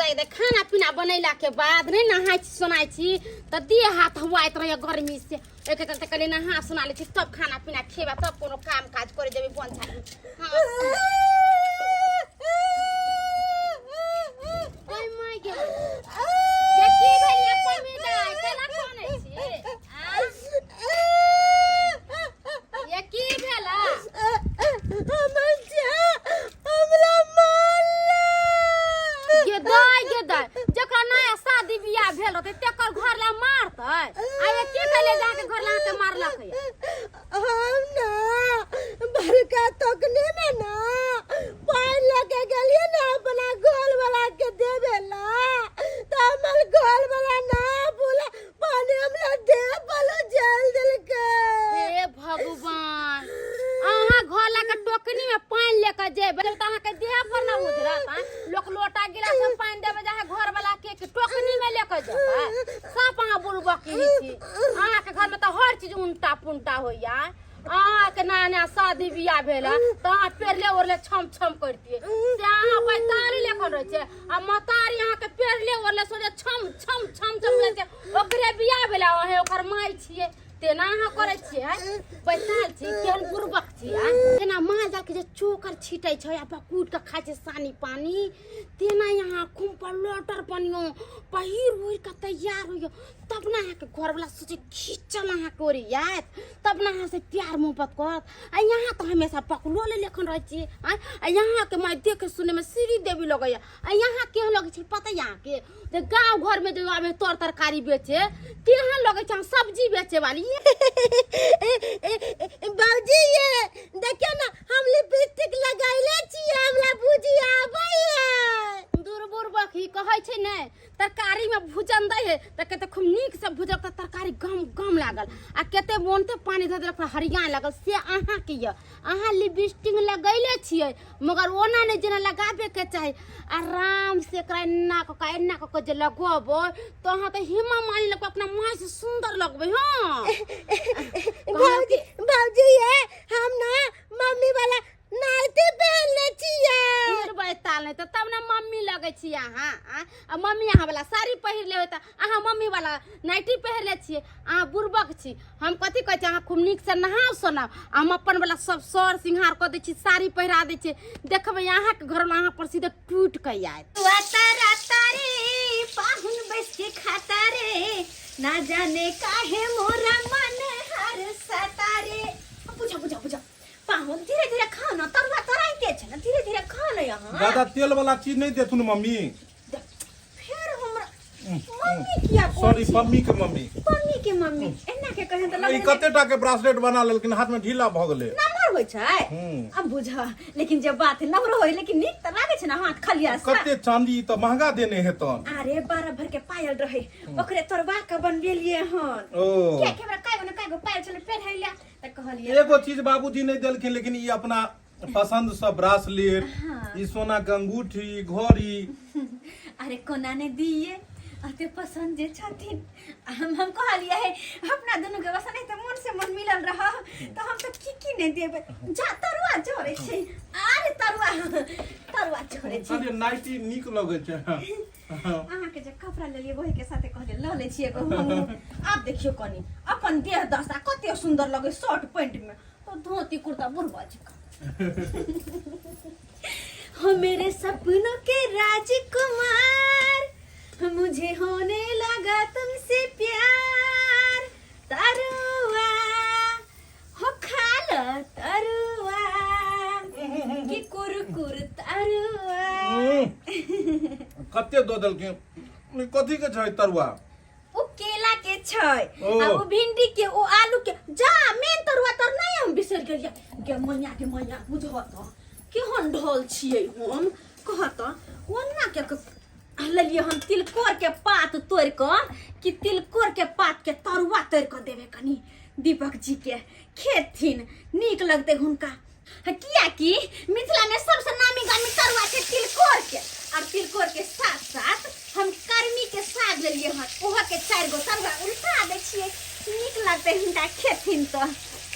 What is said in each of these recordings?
दाइ दाइ खाना पीना बनैला के बाद नहि नहाय छी सोनाय छी तऽ देह हाथ हुआइत रहैया गर्मी से। ओहिके चलते कहलियै नहा सोना लै छी, तब खाना पीना खेबै, तब कोनो काम काज करे जेबै बन झाड़ी। हाँ, ओय my गे, ये की भेल ये पम्मी दाइ, केना कानै छी? आँ? ये की भेल? हमर जा हमरा मारला। गे दाइ, गे दाइ, जकरा नया शादी बियाह भेल रहतै तेकर घर ला मारतै? आ ये की कहले जे अहाँके घर ला अहाँके मारलक ये? हम ना बड़का तकने में ना पानि लके गेलिए ना अपना घर वाला के देवे ला, तो हमर घर वाला ना बोला पानी हमरा दे बोलो जल देलकै। हे भगवान, अहाँ घर ला के टोकनी में पानि लेके जेबै तऽ अहाँके देह पर ना उजरत? आँय? लोक लोटा गिलास में पानि देबै जे अहाँ घर वाला के कि टोकनी में लेके जेबै? सब अहाँ बुड़बक ही छी। अहाँके घर में तऽ हर चीज उनटा पुनटा होइया। अहाँके नया नया शादी बियाह भेल है तऽ अहाँ पेरले ओढ़ले छम छम करतियै, से अहाँ पैतारी लेखन रहै छै आ महतारी अहाँके पेरले ओढ़ले सोझे छम छम छम छम रहै छै। ओकरे बियाह भेला, अहें ओकर माय छियै, तेना अहाँ करै छियै? आँय, बैसाल छी, केहन बुड़बक छी। आँय, जेना माल जाल के जे चोकर छीटै छै आ बकूट के खाइ छै सानी पानी, तेना यहाँ खूम पर लोटर बनियो पहिर ओढ़ि के तैयार होइयो, तब ने अहाँके घरवला सोचे खींचल अहाँके ओरियात, तब ने अहाँ से प्यार मोहब्बत करत। आ यहाँ तऽ हमेशा पकलो ले लेखन रहै छियै। आँय, आ यहाँके माय देखे सुनैमे श्री देवी लगैया, आ यहाँ केहन लगै छै पता यहाँके? जे गाँव घरमे जे आबै तर तरकारी बेचे तेहन लगै छै अहाँ सब्जी बेचे वाली। बाबूजी, ये देखियो ना, हम लिपस्टिक लगैले छियै, हमरा बुझी आबैया। दुर्बुर बखी कहै छै ने, तरकारी में भूजन दै है तऽ कते खूब नीक से भूजल तऽ तरकारी गम गम लागल, आ कते मोनते पानी धऽ देलक तऽ हरिया लागल। से अहाँके यऽ, अहाँ लिपस्टिक लगैले छियै मगर ओना नहि जेना लगाबे के चाही। आराम से एकरा एना कऽ कऽ एना कऽ कऽ जे लगेबै तऽ अहाँ तऽ हेमा मालिनी लगबै, अपना माय से सुन्दर लगबै। हाँ। भौजी, भौजी, ये हम ना मम्मी वाला नाइटी पहनले छियै। पहिरबै ताल नहि तऽ तब ने मम्मी लगै छी अहाँ। आँय? आ मम्मी अहाँ वाला साड़ी पहिर लेबै तऽ अहाँ मम्मी वाला नाइटी पहिरले छियै। अहाँ बुड़बक छी। हम कथी कहै छी, अहाँ खूब नीकसँ नहाउ सोनाउ, आ हम अपन वाला सब सर सिंघार कऽ दै छी, साड़ी पहिरा दै छी, देखबै अहाँके घरमे अहाँ पर सीधे टूटि कऽ आयत। तारा तारे पाहुन बैस के खाता रे, ना जाने काहे मोरा मन हर सतारे। बुझा बुझा बुझा पाहुन, धीरे धीरे खाओ ना, तरुआ तराइते छै ना, धीरे धीरे खाओ ना यहाँ। दादा तेल वाला चीज नहीं देथुन मम्मी। फिर हमरा मम्मी किया कहै सॉरी छी? मम्मी के मम्मी। मम्मी के मम्मी एना के कहे तऽ ई लगै कते टा के ब्रासलेट बना लेलखिन, हाथ में ढीला भऽ गेलै। नमहर होइ छै। हम्म। अब बुझ, लेकिन जे बात है, नमहर होइ लेकिन नीक तऽ लागै छै ना हाथ खलिया से। कते चांदी तऽ महंगा देने हेतन। अरे 12 भर के पायल रहे, ओकरे तोड़वा के बनबेलिए हन। ओ। किया कि हमरा काई ने काई गो पायल छलै पेन्हैला, तऽ कहलिए एगो चीज बाबूजी नहीं देलखिन, लेकिन ई अपना पसंद से ब्रासलेट, ई सोना के अंगूठी, घड़ी। अरे कोना ने दिए, अते पसंद जे छथिन। हम कहलिए है अपना दुनू के बस नहीं तऽ मन से मन मिलल रह, तऽ हम तऽ की की नहीं देबै। जा तरुआ झोरे छै, अरे तरुआ तरुआ झोरे छै। अरे नाइटी नीक लगै छै। अहाँ के जे कपड़ा लेलिए वही के साथे कहलिए ल लै छियै एगो हमहूँ। आब देखियौ कनी अपन देह दशा कते सुंदर लगै शर्ट पैंट में, तो धोती कुर्ता बुढ़बा जकाँ। हो मेरे सपनों के राजकुमार, मुझे होने लगा तुमसे प्यार, तरुआ हो खाल तरुआ कि कुरकुर तरुआ। कते दऽ देलखिन? ई कथी के छै तरुआ? ओ केला के छै। ओ। आ ओ भिंडी के, ओ आलू के। जा मेन तरुआ तर नहीं, हम बिसरि गेलियै गे मैया, के मैया बुझह तऽ केहन ढोल छियै हम, कह तऽ ओना के लेलियै हम तिलकोर के पात तोड़ि कऽ कि तिलकोर के पात के तरुआ तोड़ि कऽ देबै कनी दीपक जी के, खेथिन नीक लगतै हुनका। कियाकि मिथिला में सबसे नामी गामी तरुआ छै तिलकोर के, और तिलकोर के साथ साथ हम कर्मी के साग लेलिए हन, ओहो के 4 गो तरुआ उल्टा दै छियै, नीक लगतै हिनका खेथिन तऽ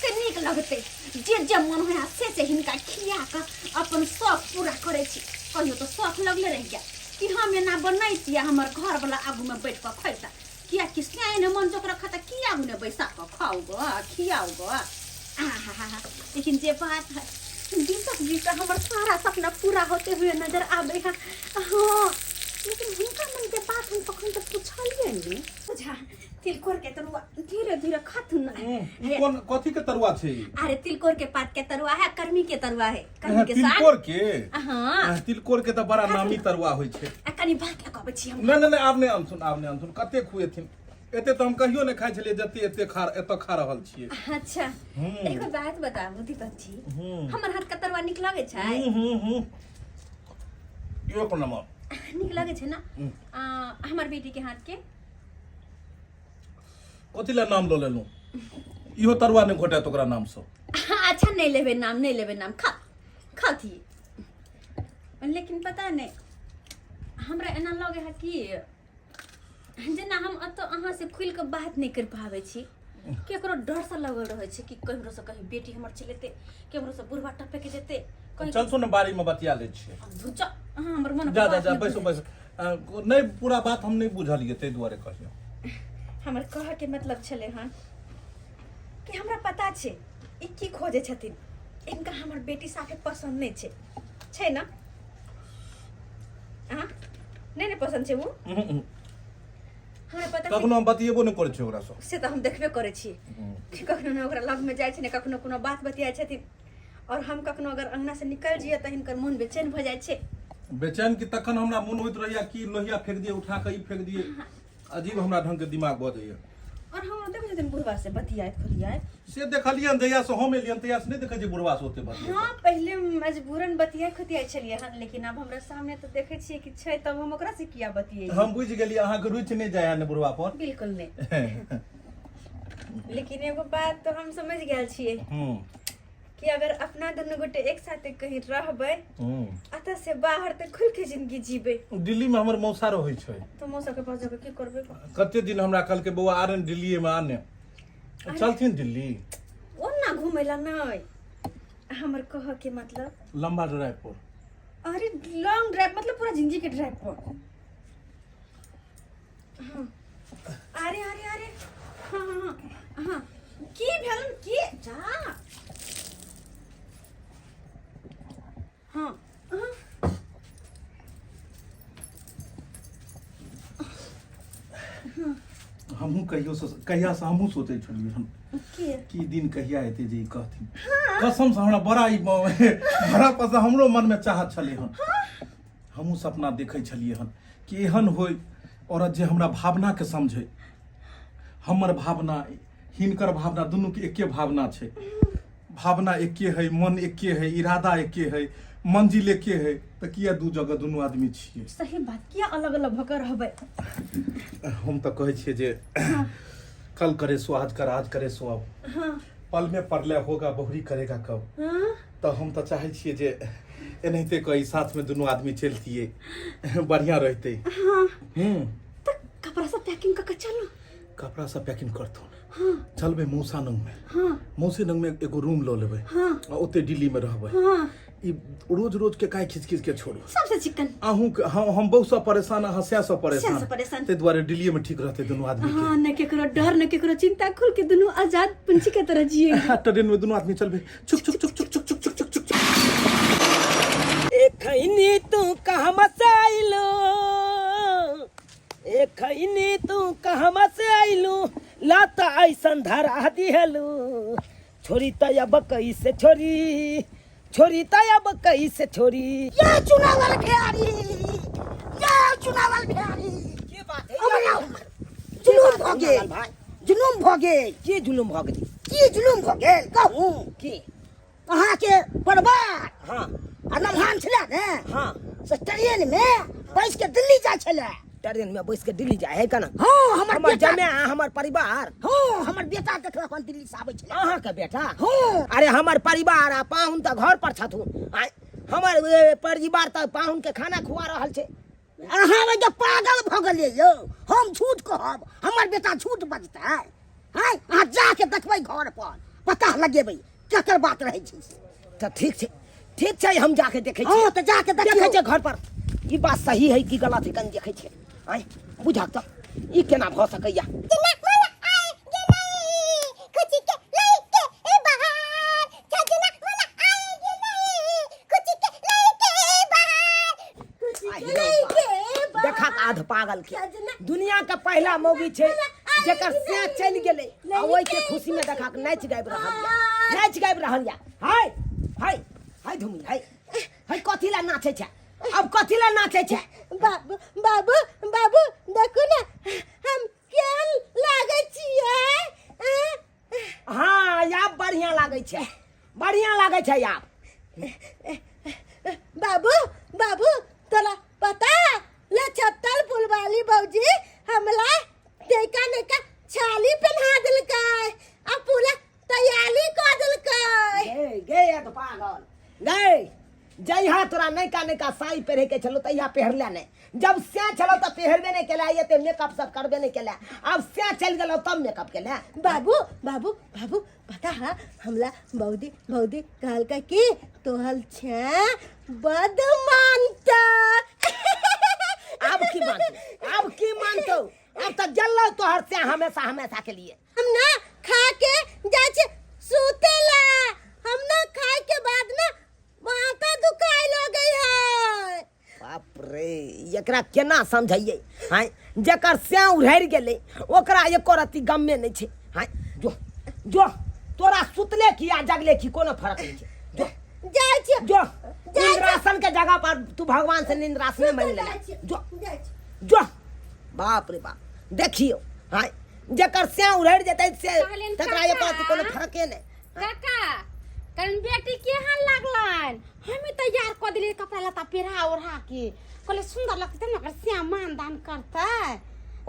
से नीक लगतै। जे जे मन होय से से हिनका खिया कऽ अपन शौक पूरा करै छी। कहियो तऽ शौक लगले रहि गेल कि हम एना बन बनैतियै हमर घरवला आगूमे बैठ कऽ खैता कियाकि सियान मन जोकर खाता की आगू ने बैसा कऽ खाउ गऽ खियाउ गऽ आहा लेकिन जे बात है दीपक जी का हमर सारा सपना पूरा होते हुए नजर आबे है हाँ लेकिन हुनका मन के बात हम कखन तक पूछलिए नहीं बुझा तिलकोर के तरुआ धीरे धीरे खाथुन ना ई कोन कथी के तरुआ छै ई? अरे तिलकोर के पात के तरुआ है कर्मी के तरुआ है कर्मी के साग तिलकोर के हाँ आ, तिलकोर के तऽ बड़ा नामी तरुआ होइ छै आ कनी भात लऽ कऽ अबै छी हम नहि नहि नहि आब नहि अनथुन आब नहि अनथुन कते खुएथिन एते तऽ हम कहियो नहि खाइ छलियै जते एते खा एतऽ खा रहल छियै अच्छा एगो बात बताबू दीपक जी हमर हाथ के तरुआ नीक लगै छै हूँ हूँ हूँ एक नंबर नीक लगै छै ने आ, हमर बेटी के हाथ के कथी लए नाम लऽ लेलहुँ इहो तरुआ नहि घोटायत ओकरा नामसँ अच्छा नहीं लेबे नाम नहीं लेबे नाम खा खाथी लेकिन पता नहीं हमरा एना लगे है कि जेना हम एतऽ अहाँ से खुलि कऽ बात नहि करि पाबै छी केकरो डर से लगल रहै छै कि केकरो से कहीं बेटी हमर चलेतै केकरो से बुढ़वा टपक जेतै कहीं चल सुन बाड़ी में बतिया लै छियै धुचा अहाँ हमर मन जा जा जा बैसो बैसो नहि पूरा बात हम नहि बुझलियै ताहि दुआरे कहलियै हमर कहऽके मतलब छलै हन कि हमरा पता छै ई की खोजै छथिन इनका हमर बेटी साफे पसन्द नहि छै छै ने अहाँ नहि ने पसन्द छै ओ उहुं, उहुं। हमरा पता छै कखनो हम बतियेबो नहि करै छियै ओकरासँ से तऽ हम देखबे करै छी कि कखनो ने ओकरा लगमे जाइ छै ने कखनो कोनो बात बतियाइ छथिन और हम कखनो अगर अंगना से निकल जइए तऽ हिनकर मोन बेचैन भऽ जाइ छै बेचैन कि तखन हमरा मोन होइत रहैया कि लोहिया फेंक दिए उठा कऽ ई फेंक दिए अजीब हमरा ढंग के दिमाग भऽ जाइए और हमरा देखै छथिन बुढ़वा से बतियाइत खोतियाइत से देखलियन जहिया से हम एलियन तहिया से नहि देखै छियै बुढ़वा से ओते बतियाइत हाँ पहिले मजबूरन बतियाइ खोतियाइ छलियै हन लेकिन आब हमरा सामने तऽ देखै छियै कि छै तब हम ओकरा से किया बतियै हम बुझि गेलियै अहाँके रुचि नहि जाइए ने बुढ़वा पर बिल्कुल नहि लेकिन एगो बात तो हम समझ गेल छियै हूँ कि अगर अपना दुनू गोटे एक साथे कहीं रहबै हूँ अतः से बाहर तऽ खुल के जिंदगी जीबै दिल्ली में हमर मौसा रहै छै तऽ मौसा के पास जाके की करबै कते दिन हमरा कहलकै बौआ आरे ने दिल्लीए में आने चलथिन दिल्ली ओना घूमै ला नहि हमर कहऽ के मतलब लंबा ड्राइव पर अरे लॉन्ग ड्राइव मतलब पूरा जिंदगी के ड्राइव पर हाँ। अरे अरे अरे हाँ हाँ हाँ हाँ की भेलन की जा हाँ हाँ हमहूँ कहियो से कहिया से हमहूँ सोचै छलियै हन की कि दिन कहिया एतै जे ई कहथिन कसम से हमरा बड़ा ई बड़ा पसंद हमरो मन में चाहत छलै हन हमहूँ सपना देखै छलियै हन कि एहन होय औरत जे हमरा भावनाके समझै हमर भावना हिनकर भावना दुनूके एके भावना छै भावना एके है मन एके है इरादा एके है मंजिल एके है तऽ किया दू जगह दुनू आदमी छियै सही बात किया अलग अलग भऽ कऽ रहबै हम तऽ कहै छियै जे कल करे सो आज कर आज करे सो अब हाँ पल में पड़ले होगा बहुरी करेगा कब हाँ तऽ हम तऽ चाहै छियै जे एनाहिते कऽ ई साथमे दुनू आदमी चलतियै बढ़िआँ रहितै हाँ हूँ तऽ कपड़ा सब पैकिंग कऽ के चलू कपड़ा सब पैकिंग करथुन हाँ चलबै मौसा नंगमे हाँ मौसे नंगमे एगो रूम लऽ लेबै हाँ आ ओते दिल्लीमे रहबै हाँ ई रोज रोज के काय खींच खींच के छोड़ू सबसे चिकन अहूँ के हम बहुत सँ परेशान अहाँ सएह सँ परेशान सएह सँ परेशान। ताहि दुआरे दिल्लीए में ठीक रहतै दुनू आदमी के हाँ न केकरो डर न केकरो चिंता खुल के दुनू आजाद पंछी के तरह जिएंगे ट्रेन में दुनू आदमी चलबै छुक छुक छुक छुक छुक छुक छुक छुक छुक ए खैनी तू कहमा से आइलो ए खैनी तू कहमा से आइलू लाता ऐसन धरा दिहलू छोरी त अब कैसे छोरी छोरी त अब कैसे छोरी ये चुनावल भेड़ी ये चुनावल भेड़ी के बात है अमरा जुलूम भऽ गेल भाई जुलूम भऽ गेल के जुलुम भऽ गेलै की जुलूम भऽ गेल कहू के अहाँके परिवार हाँ आ नमहान छलै ने हाँ से ट्रेन में बैस के दिल्ली जाइ छलै ट्रेन में बैस के दिल्ली जाए है केना हाँ हमर हमर बेटा जमे आ हमर परिवार हाँ हमर बेटा देखलक हन दिल्ली से आबै छलै अहाँ के बेटा हाँ अरे हमर परिवार आ पाहुन तऽ घर पर छथुन आँय, हमर परिवार तऽ पाहुन के खाना खुआ रहल छै अहाँ ओहि पागल भऽ गेलियै यौ हम झूठ कहब हमर बेटा झूठ बजतै आँय अहाँ जाके देखबै घर पर पता लगेबै केकर बात रहै छै से तऽ ठीक छै ठीक छै हम जाके देखै छी हँ तऽ जाके देखै देखियौ छै घर पर ई बात सही है कि गलत है कनि देखै छियै। आँय बुझक तऽ ई केना भऽ सकैया? देखा आध पागल के, दुनिया के पहला मौगी छै जेकर से चलि गेलै आ ओहि के खुशी में देखा के नाचि गाबि रहल या, नाचि गाबि रहल या। हाय हाय हाय धुमी, हाय हाय, कथी ला नाचै छै अब, कथी ला नाचै छै? बाबू बाबू बाबू, देखू ने हम केहन लागै छियै? हाँ, आब बढ़िया लागै छै, बढ़िया लागै छै आब। बाबू बाबू, तोरा पता ले छत्तल फुलवाली भौजी हमला नैका नैका छाली पहना देलकै आ पूरा तैयारी कऽ देलकै। गे गे अध पागल गे, जहिया तोरा नैका नैका साड़ी पहिरे के छलो तहिया पहिरले नहि, जब से छलो तऽ पहिरबे नहि केला, एते मेकअप सब करबे नहि केला, आब से चलि गेलो तब मेकअप केला। बाबू बाबू बाबू, पता है हमला बौदी बौदी कहलकै कि तोहल छे बदमानता। आब की मानतो, आब की मानतो? आब तऽ जललो तोहर से हमेशा हमेशा के लिए। हम ना खा के जाइ छी सुतेला, हम ना खाए के बाद ना माथा दुखाए लगे है। बाप रे, एकरा केना समझैयै? हाँ, जकर से उड़ि गेलै ओकरा एको रत्ती गमे नहि छै। हाँ, जो जो, तोरा सुतले की आ जगले की कोनो फर्क नहि छै। जो जाइ छी, जो निंद्रासन के जगह पर तू भगवान से निंद्रासने मांगि लेले। जो जो। बाप रे बाप, देखियो, हाँ, जकर से उड़ि जेतै से कहलियनि तकरा एको रत्ती कोनो काका। फर्के नहि। काका, कन बेटी केहन लागलन? हमी तैयार कऽ देलियै, कपड़ा लत्ता पहिरा ओढ़ा के, कहले सुंदर लगतै ने, ओकर श्याम मान दान करतै।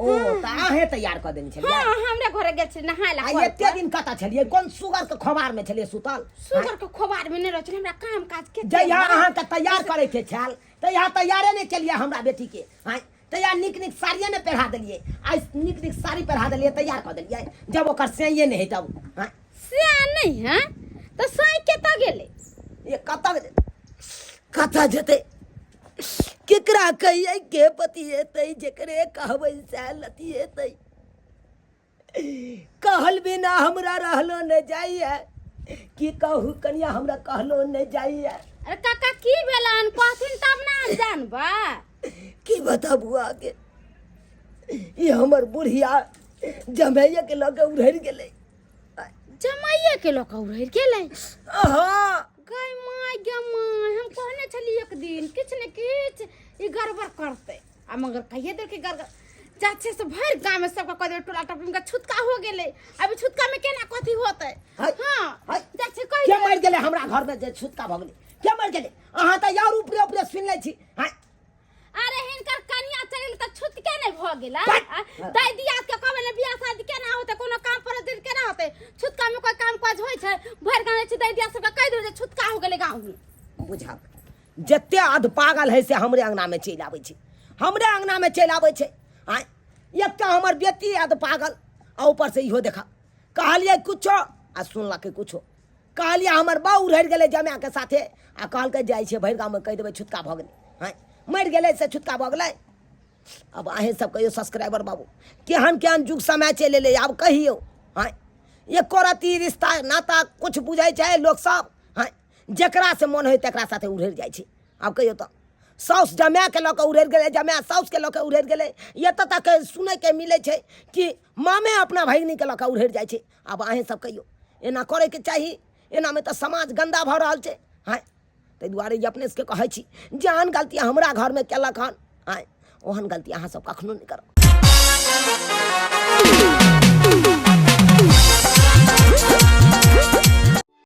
ओ तऽ अहें तैयार कऽ देने छलियै? हाँ, हमरे घरे गेल छलियै नहाय ला। आ कल एते पर। दिन कतऽ छलियै? कोन सुगर के खोबार में छलियै सुतल? सुगर के खोबार में नहि रहै छलै, हमरा काम काज के जहिया अहाँके तैयार करे के छल तहिया तैयारे नहि केलियै हमरा बेटी के। आँय, तहिया नीक नीक साड़िए नहि पहिरा देलियै, आइ नीक नीक साड़ी पहिरा देलियै, तैयार कऽ देलियै, जब ओकर सैये नहि है तब? आँय से नहीं है तऽ साई कतऽ गेलै? ये कतऽ कतऽ जेतै? केकरा कहियै, के बतियेतै? जेकरे कहबै सएह लतियेतै। कहल बिना हमरा रहलो नहि जाइए। की कहू कनिया, हमरा कहलो नहि जाइए। अरे काका, की भेलन? कहथिन तब ना हम जानबै। की बताबू आगे, ई हमर बुढ़िया जमैये के लऽ के उड़ि गेलै। जमाइए के लऽ कऽ उड़ि गेलै? हाँ। गै my, गे my, हम कहने छलियै एक दिन किछु ने किछु ई गड़बड़ करतै, आ मगर कहिए देलकै गड़बड़। चाचे से भरि गाँव में सबके कह देबै, टोला टपरी में छुतका हो गेलै, अभी छुतका में केना कथी होतै? हाय, हाँ, हाय। चाचे कहि के देबै। मरि गेलै हमरा घर में जे छुतका भऽ गेलै? के मरि गेलै? अहाँ तऽ यार ऊपरे ऊपरे सुनि लै छी। हाँ। अरे हिनकर कनिया चलि गेलै तऽ छुतके नहि भऽ गेलै? बट! दाइ दियाद के कहबै ने, बियाह शादी केना होतै? कोनो काम पर दिन केना होतै? छुतका में कोई काम काज होइ छै? भरि गाँव छै, दाइ दियाद सबके कहि देबै जे छुतका हो गेलै गाँव में। बुझक, जते अध पागल है से हमरे अंगना में चलि आबै छै, हमरे अंगना में चलि आबै छै। आँय, एकटा हमर बेटी अध पागल आ ऊपर से इहो। देखा, कहलियै कुछो आ सुनलकै कुछो। कहलियै हमर बहू उड़ि गेलै जमाके साथे, आ कहलकै जाइ छै भरि गाँवमे कहि देबै छुतका भऽ गेलै। आँय, मरि गेलै से छुतका भऽ गेलै? आब अहेँ सब कहियौ सब्सक्राइबर बाबू, केहन केहन युग समय चलि एलै आब कहियौ। आँय, एको रत्ती रिश्ता नाता किछु बुझै छै लोक सब? आँय, जकरासँ मोन होइ तकरा साथे उड़ि जाइ छै। आब कहियौ तऽ, साउस जमाके लऽ कऽ उड़ि गेलै, जमाए साउसके लऽ कऽ उड़ि गेलै, एतऽ तक सुनैके मिलै छै कि मामे अपना भगिनीके लऽ कऽ उड़ि जाइ छै। आब अहेँ सब कहियौ, एना करैके चाही? एनामे तऽ समाज गन्दा भऽ रहल छै। आँय, ताहि दुआरे ई अपने सबके कहै छी, जेहन गलती हमरा घरमे केलक हन, आँय, ओहन गलती अहाँ सब कखनो नहि करब।